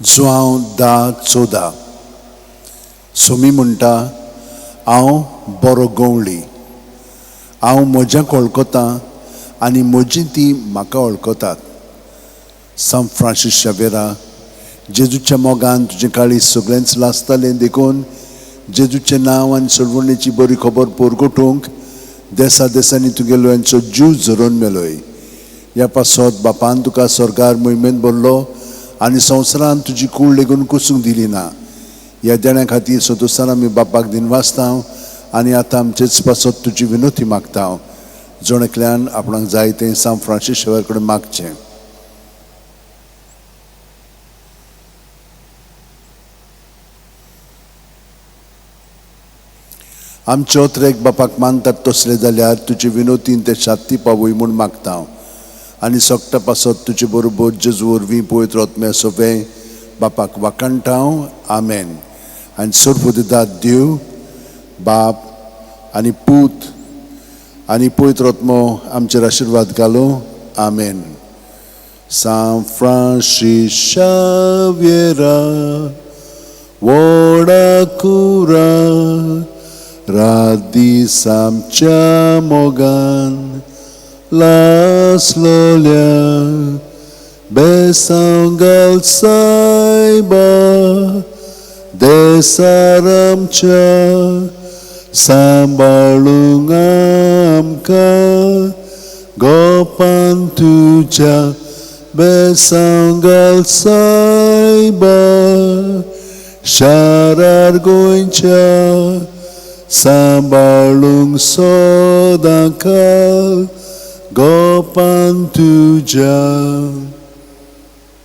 जुआंव 10:14. सोमी म्हणटा, हांव बरो गवळी, हांव म्हज्याक वळखतां आनी म्हजी ती म्हाका वळखतात. सांत फ्रांसीस शावेरा, जेजूच्या मोगान तुजें काळीज सगळेंच लासतालें, देखून जेजूचें नांव आनी सोडवणेची बरी खबर परगटूंक देसा देसांनी तुगेलो यांचो जीव झरोवन मेलोय. ह्या पासत बापान तुका स्वर्गार मोहिमेंत भरलो आनी संवसारान तुजी कूड लेगून कुसूंक दिली ना. ह्या देण्या खातीर सदोसान आमी बापाक दिनवासता आनी आतां आमचेच पासत तुजी विनोती मागता. जण एकल्यान आपणाक जाय तें सांत फ्रांसीस शावेर कडेन मागचें. आमचे ओत्रेक बापाक मानतात तसले जाल्यार तुजे विनोतीन ते शात्ती पावय म्हूण मागता आनी सगटा पासत तुजे बरोबर जेजू वरवीं पवित्र आत्म्या सोंपें बापाक वाखाणटा. आमेन. आनी सर्वबुद्धिदात देव बाप आनी पूत आनी पवित्र आत्मो आमचेर आशिर्वाद घालूं. आमेन. सांत फ्रांसीस शावेरा व्हडा कुरा रात दीस आमच्या मोगान लासलोल्या बेसांव घाल सायबा देसार आमच्या सांबाळूंक आमकां गोपान तुज्या बेसांव घाल सायबा शारार गोंयच्या सांबाळूंक सदांकाळ गोपान तुज्या.